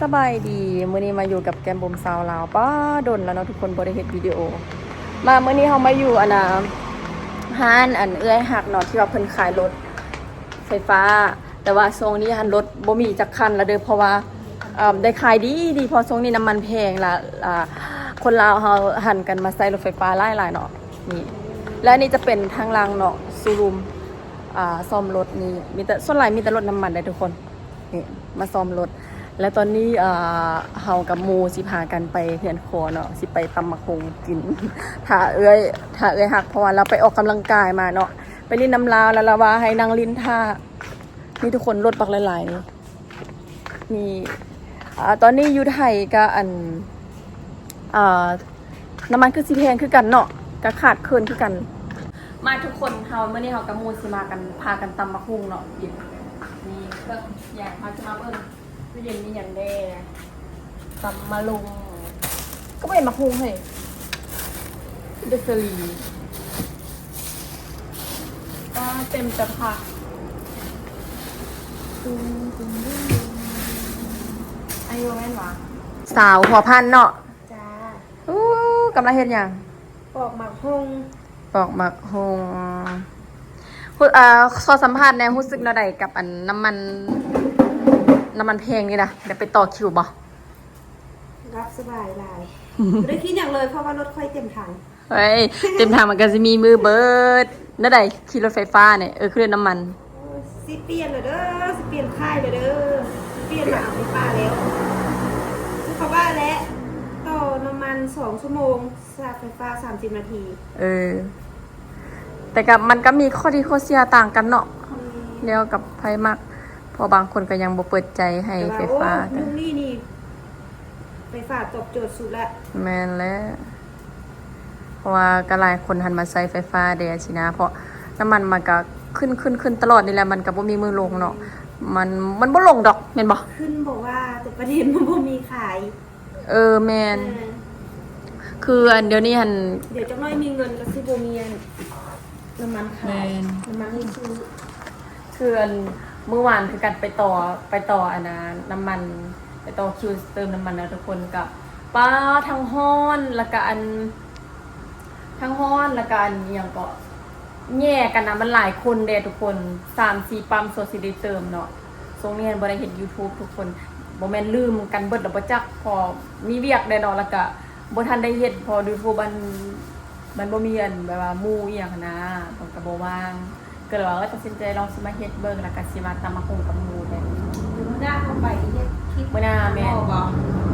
ສະບາຍດີ ມື້ນີ້ມາຢູ່ກັບແກ້ມບຸມຊາວລາວ. ປ້າ ດົນແລ້ວເນາະທຸກຄົນ ບໍ່ໄດ້ເຮັດວິດີໂອ. ມາ ມື້ນີ້ເຮົາມາຢູ່ອັນນ່າ ຮ້ານອັນເອື້ອຍຮັກເນາະ ທີ່ວ່າເພິ່ນຂາຍລົດໄຟຟ້າ, ແຕ່ວ່າຊ່ວງນີ້ຫັ້ນລົດບໍ່ມີຈັກຄັນລະເດີ ເພາະວ່າ ເອີ່ມ ໄດ້ຂາຍດີໆ ເພາະຊ່ວງນີ້ນ້ຳມັນແພງລະ ອ່າ ຄົນລາວເຮົາຫັນກັນມາໃຊ້ລົດໄຟຟ້າຫຼາຍໆເນາະ. ນີ້ ແລະ ນີ້ຈະເປັນທາງຫຼັງເນາະ ໂຊຣູມ ອ່າ ສ້ອມລົດນີ້ ມີແຕ່ ສ່ວນຫຼາຍມີແຕ່ລົດນ້ຳມັນເດ້ທຸກຄົນ. ນີ້ ມາສ້ອມລົດ ແລະ ຕອນນີ້ ເອີ່ ເຮົາກັບໝູ່ຊິພາກັນໄປເຮືອນຄົວເນາະ ຊິໄປຕຳໝາກຫຸ່ງກິນ ຖ້າເອື້ອຍ ຖ້າເອື້ອຍຮັກ ເພາະວ່າລາວໄປອອກກຳລັງກາຍມາເນາະ ໄປຫຼິ້ນນຳລາວ ແລ້ວລາວວ່າໃຫ້ນັ່ງຫຼິ້ນຖ້າ. ນີ້ທຸກຄົນ ລົດບັກຫຼາຍໆນີ້. ນີ້ ອ່າ ຕອນນີ້ຢູ່ໄທກະອັນ ອ່າ ນ້ຳມັນຄືຊິແພງຄືກັນເນາະ ກະຂາດເຂີນຄືກັນ. ມາທຸກຄົນ ເຮົາ ມື້ນີ້ເຮົາກັບໝູ່ຊິມາກັນ ພາກັນຕຳໝາກຫຸ່ງເນາະ. ນີ້ເຄື່ອງຫຍັງ ເຮົາຊິມາເບິ່ງ ຕູ້ເຢັນມີຫຍັງແດ່. ຕຳມະລຸງ ກໍບໍ່ເຫັນໝາກຫຸ່ງເຮີ້ຍ ເປັນແຕ່ສາລີ. ປ້າ ເຕັມແຕ່ຜັກ. ອາຍຸແມ່ນຫວາ? ສາວຫົວພັນເນາະ. ຈ້າ. ອູ້ ກຳລັງເຮັດຫຍັງ? ປອກໝາກຫຸ່ງ. ປອກໝາກຫຸ່ງ. ຮູ້ ເອີ່ ຂໍສຳພາດແດ່ ຮູ້ສຶກແນວໃດກັບອັນນ້ຳມັນ ນ້ຳມັນແພງນີ້ນະ? ໄດ້ໄປຕໍ່ຄິວບໍ່? ຫຼັບສະບາຍຫຼາຍ ບໍ່ໄດ້ຄິດຫຍັງເລີຍ ເພາະວ່າລົດຂ້ອຍເຕັມຖັງ. ເອີຍ ເຕັມຖັງມັນກໍຊິມີມືເບີດ. ແນວໃດ ຂີ່ລົດໄຟຟ້ານີ້? ເອີ ຄືລົດນ້ຳມັນ. ໂອ້ຍ ຊິປ່ຽນແລ້ວເດີ ຊິປ່ຽນຄ້າຍແລ້ວເດີ ປ່ຽນມາເອົາໄຟຟ້າແລ້ວ. ຄືເຂົາວ່າແຫຼະ ຕໍ່ນ້ຳມັນສອງຊົ່ວໂມງ ຊາດໄຟຟ້າສາມສິບນາທີ. ເອີ ແຕ່ກໍ ມັນກໍມີຂໍ້ດີຂໍ້ເສຍຕ່າງກັນເນາະ. ແມ່ນ. ແລ້ວກັບໃຜມັກ ເພາະບາງຄົນກໍຍັງບໍ່ເປີດໃຈໃຫ້ໄຟຟ້າ. ແຕ່ວ່າ ໂອ້ ຍຸກນີ້ນີ້ ໄຟຟ້າຕອບໂຈດສຸດລະ. ແມ່ນແລ້ວ ເພາະວ່າກໍຫຼາຍຄົນຫັນມາໃຊ້ໄຟຟ້າແດ່ຊີ້ນະ ເພາະນ້ຳມັນມັນກໍຂຶ້ນ ຂຶ້ນ ຂຶ້ນຕະຫຼອດນີ້ແຫຼະ ມັນກໍບໍ່ມີມື້ລົງເນາະ. ແມ່ນ. ມັນ ມັນບໍ່ລົງດອກ ແມ່ນບໍ່? ຂຶ້ນບໍ່ວ່າ ແຕ່ປະເດັນມັນບໍ່ມີຂາຍ. ເອີ ແມ່ນ. ເອີ ຄືອັນດຽວນີ້ຫັ້ນ ດຽວຈັກໜ້ອຍມີເງິນກໍຊິບໍ່ມີອັນ ນ້ຳມັນຂາຍ. ແມ່ນ. ນ້ຳມັນໃຫ້ຊື້. ຄືອັນມື້ວານຄືກັນ ໄປຕໍ່ ໄປຕໍ່ອັນນ່າ ນ້ຳມັນ ໄປຕໍ່ຄິວເຕີມນ້ຳມັນນະທຸກຄົນ ກະ ປ້າ ທັງຮ້ອນ ແລ້ວກະອັນ ທັງຮ້ອນ ແລ້ວກະອັນ ອີ່ຫຍັງເກາະ ແຍ່ກັນນະ ມັນຫຼາຍຄົນແດ່ທຸກຄົນ ສາມສີ່ປ້ຳ ສ່ວນຊິໄດ້ເຕີມເນາະ. ຊ່ວງນີ້ຫັ້ນບໍ່ໄດ້ເຮັດຢູທູບທຸກຄົນ ບໍ່ແມ່ນລືມກັນເບິດແລ້ວບໍ່ຈັກ ເພາະມີວຽກແດ່ເນາະ ແລ້ວກະບໍ່ທັນໄດ້ເຮັດ ເພາະຢູທູບມັນ ມັນບໍ່ມີອັນແບບວ່າໝູ່ອີ່ຫຍັງຫັ້ນນະ ເພິ່ນກໍບໍ່ວ່າງ ກໍເລີຍວ່າ ເອີ ຕັດສິນໃຈລອງຊິມາເຮັດເບິ່ງ ແລ້ວກໍຊິມາຕຳໝາກຫຸ່ງກັບໝູ່ແດ່. ມື້ໜ້າເຮົາໄປເຮັດຄລິບ ມື້ໜ້າ. ແມ່ນ.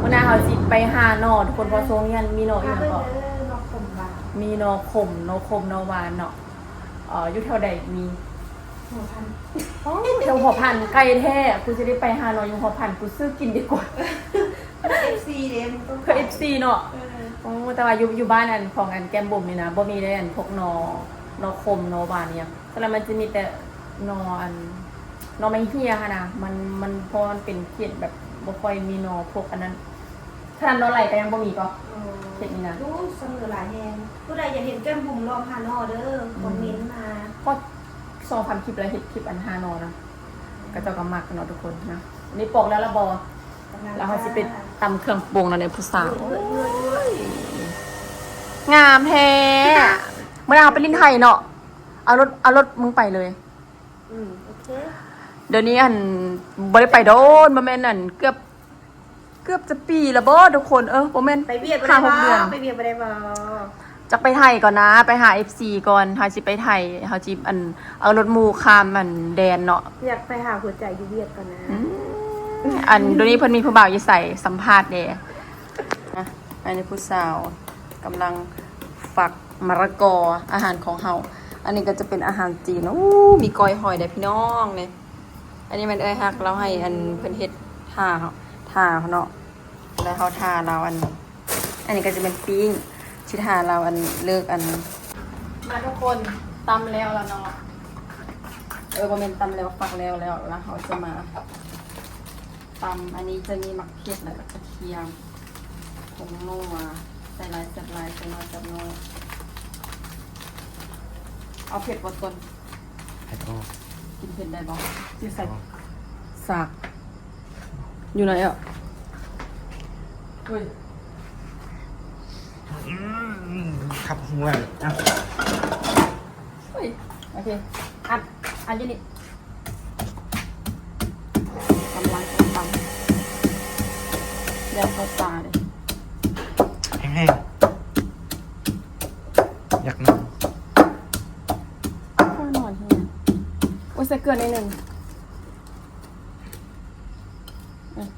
ມື້ໜ້າເຮົາຊິໄປຫາໜໍ່ທຸກຄົນ ເພາະຊ່ວງນີ້ຫັ້ນມີໜໍ່ອີ່ຫຍັງເກາະ ໜໍ່ຂົມຫວານ ມີໜໍ່ຂົມ ໜໍ່ຂົມ ໜໍ່ຫວານເນາະ. ເອີ ຢູ່ແຖວໃດມີ? ຫົວພັນ. ໂອ້ ແຖວຫົວພັນ ໄກແທ້ ກູຊິໄດ້ໄປຫາໜໍ່ຢູ່ຫົວພັນ ກູຊື້ກິນດີກວ່າ. ເອັຟຊີເດ້ ເພື່ອເອັຟຊີເນາະ. ເອີ ໂອ້ ແຕ່ວ່າຢູ່ ຢູ່ບ້ານອັນຂອງອັນແກ້ມບຸມນີ້ນະ ບໍ່ມີເດ້ ອັນພວກໜໍ່ ໜໍ່ຂົມ ໜໍ່ຫວານອີ່ຫຍັງ ສ່ວນຫຼາຍມັນຈະມີແຕ່ໜໍ່ອັນ ໜໍ່ໄມ້ເຮຍຫັ້ນນະ ມັນ ມັນ ເພາະວ່າມັນເປັນເຂດແບບບໍ່ຄ່ອຍມີໜໍ່ພວກອັນນັ້ນ. ຂະໜາດໜໍ່ໄຫຼກໍຍັງບໍ່ມີກໍ ເອີ ເຂດນີ້ນະ. ໂອ້ ສະເໜີຫຼາຍແຮງ. ຜູ້ໃດຢາກເຫັນແກ້ມບຸມລອງຫາໜໍ່ເດີ ອືມ ຄອມເມັນມາ. ເພາະສອງສາມຄລິບແລ້ວ ເຮັດຄລິບອັນຫາໜໍ່ນະ ເຂົາເຈົ້າກໍມັກເນາະທຸກຄົນນະ. ອັນນີ້ປອກແລ້ວລະບໍ່? ກຳລັງ ແລ້ວເຮົາຊິໄປຕຳເຄື່ອງປຸງແລ້ວເດ້ຜູ້ສາວ. ໂອ້ຍ ງາມແທ້. ມື້ໜ້າເຮົາໄປຫຼິ້ນໄທເນາະ ເອົາລົດ ເອົາລົດມຶງໄປເລີຍ. ອືມ ໂອເຄ. ດຽວນີ້ອັນ ບໍ່ໄດ້ໄປໂດນ ບໍ່ແມ່ນອັນ ເກືອບ ເກືອບຈະປີລະບໍ່ທຸກຄົນ. ເອີ ບໍ່ແມ່ນ ໄປວຽກບໍ່ໄດ້ບໍ່? ໄປວຽກບໍ່ໄດ້ບໍ່? ຈັກໄປໄທກ່ອນນະ ໄປຫາເອັຟຊີກ່ອນ ເຮົາຊິໄປໄທ ເຮົາຊິອັນ ເອົາລົດໝູ່ຂ້າມອັນແດນເນາະ. ຢາກໄປຫາຫົວໃຈຢູ່ວຽກກ່ອນນະ. ອືມ ອັນ ດຽວນີ້ເພິ່ນມີຜູ້ບ່າວຢູ່ໃສ? ສຳພາດແດ່. ນະ ອັນນີ້ຜູ້ສາວກຳລັງຝັກມະລະກອ ອາຫານຂອງເຮົາ. ອັນນີ້ກໍຈະເປັນອາຫານຈີນ. ໂອ້ ມີກ້ອຍຫອຍເດ້ພີ່ນ້ອງນີ້. ອັນນີ້ແມ່ນເອື້ອຍຮັກລາວໃຫ້ອັນເພິ່ນເຮັດຖ້າເຮົາ ຖ້າເຮົາເນາະ ແລ້ວເຮົາຖ້າລາວອັນ ອັນນີ້ກໍຈະແມ່ນປີ້ງ ຊິຖ້າລາວອັນເລີກອັນ. ມາທຸກຄົນ ຕຳແລ້ວລະເນາະ. ເອີ ບໍ່ແມ່ນຕຳແລ້ວ ຝັກແລ້ວ ແລ້ວ ແລ້ວເຮົາຈະມາຕຳ. ອັນນີ້ຈະມີໝາກເຜັດ ແລ້ວກໍກະທຽມ ຜົງນົວ ໃສ່ຫຼາຍແຊບຫຼາຍ ໃສ່ໜ້ອຍແຊບໜ້ອຍ. ເອົາເຜັດບໍ່ຕົ້ນ? ເຜັດບໍ່? ກິນເຜັດໄດ້ບໍ່? ຊິໃສ່ ສາກ ຢູ່ໃນເອົາ ເຮີ້ຍ ອືມ ຄັບຫົວ ອ່ະ ເຮີ້ຍ ໂອເຄ ອັດ ອັດຢູ່ນີ້ ກຳລັງຕຳ ແລ້ວເຂົ້າຕາເດ້ ແຮງໆ ຢາກນອນ ຂ້ອຍນອນແຮງ ໂອ້ຍ ໃສ່ເກືອໜ້ອຍໜຶ່ງ ອືມ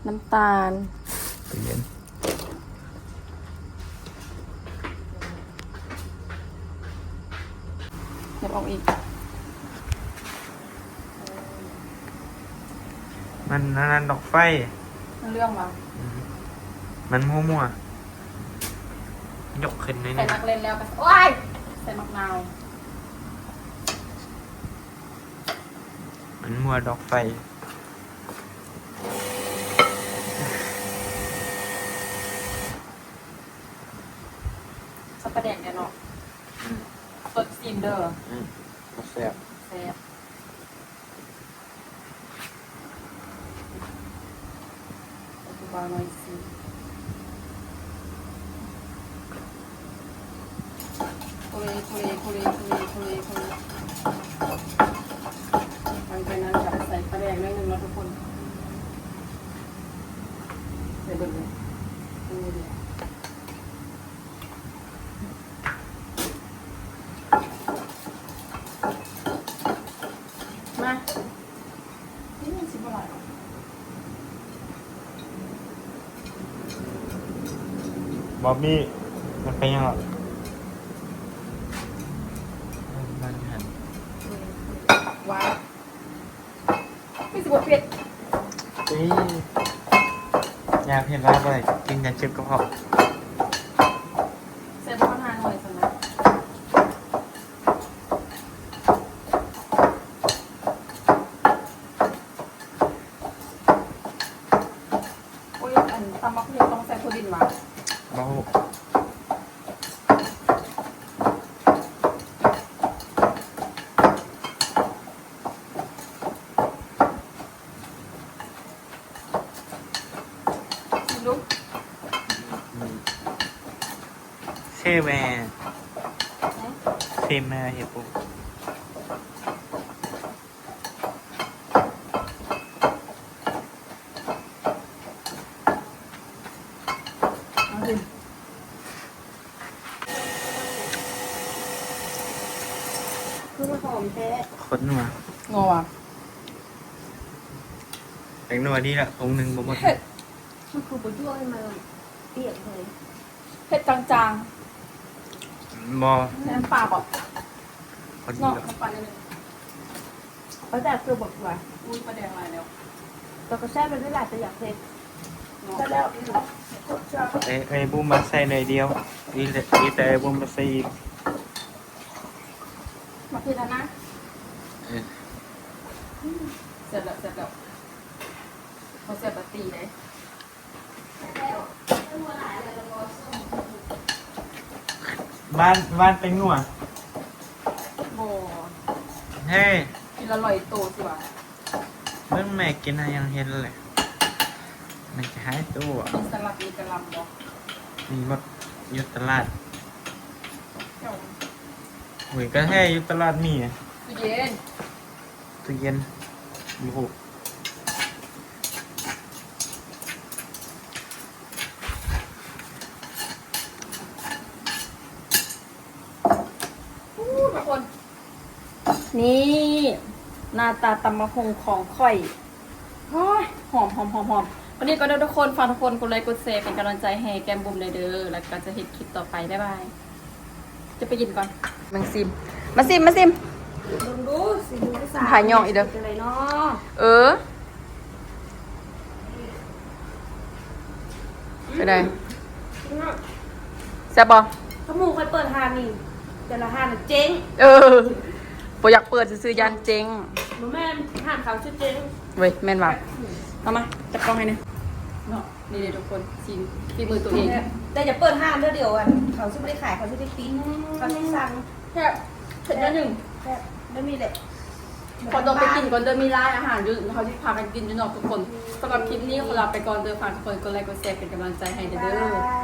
ນ້ຳຕານ ໃຈເຢັນ ຫຍັບອອກອີກ ມັນອັນນັ້ນດອກໄຟ ມັນເລື່ອງຫວາ ອືມ ມັນມົວໆ ຍົກຂຶ້ນໜ້ອຍໜຶ່ງ ໃສ່ໝາກເລັ່ນແລ້ວກໍ ໂອ້ຍ ໃສ່ໝາກນາວ ມັນມົວດອກໄຟ ໃສ່ປາແດກແດ່ເນາະ ອືມ ສົດຊີມເດີ ອືມ ແຊບ ແຊບ ເອົາຜູ້ບ່າວໜ້ອຍຊິ ໂຄເລ ໂຄເລ ໂຄເລ ໂຄເລ ໂຄເລ ໂຄເລ ຫຼັງຈາກນັ້ນກໍໃສ່ປາແດກໜ້ອຍໜຶ່ງເນາະທຸກຄົນ ໃສ່ເບິດເລີຍ ໂຄເລ ມາ ນີ້ມັນຊິບໍ່ຫຼາຍດອກ ບອບບີ ມັນເປັນຫຍັງລະ? ມັນຫັ້ນ ຫວານ ຄືຊິບໍ່ເຜັດ ອີ ຢາກເຜັດຫຼາຍບໍ່ໄດ້ ກິນຢາເຈັບກະເພາະ ໃສ່ບໍ່ຮອດຫ້າໜ່ວຍຊັ້ນນະ. ໂອ້ຍ ອັນຕຳບັກຫຸ່ງຕ້ອງໃສ່ຖົ່ວດິນຫວາ? ບໍ່ຮູ້. ຊິມດູ. ເຊແມ ເຊແມເຮັດປຸ. ຄືຫອມແທ້ ໂຄດນົວ ນັວຫວາ? ແປ້ງນົວດີລະ ຖົງໜຶ່ງບໍ່ໝົດ. ເຮັດ ມັນຄືບໍ່ຢວກໃຫ້ມັນປຽກເລີຍ. ເຜັດຈາງໆ ບໍ່ ໃສ່ນ້ຳປາບໍ່? ພໍດີເນາະ ແລ້ວ ນ້ຳປາໜ້ອຍໜຶ່ງ. ປາແດກຄືບໍ່ຕົວະ? ອຸ້ຍ ປາແດກຫຼາຍແລ້ວ ແຕ່ກໍແຊບແລ້ວ ຫຼາຍແຕ່ຢາກເຜັດເນາະ. ແຊບແລ້ວ ເອີ ເອີ ບຸ້ມມາໃສ່ໜ້ອຍດຽວ ອີ ອີແຕ່ບຸ້ມມາໃສ່ອີກ. ມາເຜັດຫັ້ນນະ. ເອີ ແຊບແລ້ວ ແຊບແລ້ວ ບໍ່ແຊບກໍຕີເດ້. ບ້ານ ບ້ານແປ້ງນົວ ບໍ່ ເຮີ້ຍ ກິນລະລອຍໂຕຊິຫວາ? ເບິ່ງແມ່ກິນຫາຫຍັງເຫັນແຫຼະ ມັນຈະຫາຍໂຕ. ມີສະຫຼັດ ມີກະຫຼ່ຳບໍ່? ມີໝົດ ຢູ່ຕະຫຼາດ. ໂອ້ຍ ກະແທ້ ຢູ່ຕະຫຼາດມີ. ຕູ້ເຢັນ ຕູ້ເຢັນ ບໍ່ຮູ້. ອູ້ ທຸກຄົນ ນີ້ໜ້າຕາຕຳບັກຫຸ່ງຂອງຂ້ອຍ. ໂອ້ຍ ຫອມ ຫອມ ຫອມ ຫອມ. ວັນນີ້ກໍເດີທຸກຄົນ ຝາກທຸກຄົນກົດໄລກົດແຊເປັນກຳລັງໃຈໃຫ້ແກ້ມບຸ້ມແດ່ເດີ ແລ້ວກໍຈະເຮັດຄລິບຕໍ່ໄປ. ບາຍບາຍ. ຈະໄປກິນກ່ອນ. ມາຊິມ ມາຊິມ ມາຊິມ ເບິ່ງດູ ຊິດູພາສາ ພາຍອງອີກເດີ ເປັນຈັ່ງໃດເນາະ? ເອີ ເປັນໃດ? ອືມ ແຊບບໍ່? ຂະໝູ່ຂ້ອຍເປີດຮ້ານນີ້ ແຕ່ລະຮ້ານນະເຈັງ. ເອີ ບໍ່ຢາກເປີດຊື່ໆ ຢ້ານເຈັງ. ບໍ່ແມ່ນ ຮ້ານເຂົາຊື່ເຈັງເວີຍ. ແມ່ນຫວາ? ອືມ ເອົາມາ ຈັບກ້ອງໃຫ້ແດ່ເນາະ. ນີ້ເດ້ທຸກຄົນ ຊີມ ຝີມືຕົວເອງ. ແຕ່ຢ່າເປີດຮ້ານເດີ ດຽວອັນ ເຂົາຊິບໍ່ໄດ້ຂາຍ ເຂົາຊິໄດ້ປິດ. ອືມ ເຂົາຊິສັ່ງ. ແຊບ ເຜັດໜ້ອຍໜຶ່ງ. ແຊບ ແບບນີ້ແຫຼະ. ຂໍຕົວໄປກິນກ່ອນເດີ ມີຫຼາຍອາຫານຢູ່ ເຮົາຊິພາກັນກິນຢູ່ນອກທຸກຄົນ. ສຳລັບຄລິບນີ້ຂໍລາໄປກ່ອນເດີ ຝາກທຸກຄົນກົດໄລກົດແຊເປັນກຳລັງໃຈໃຫ້ເດີ.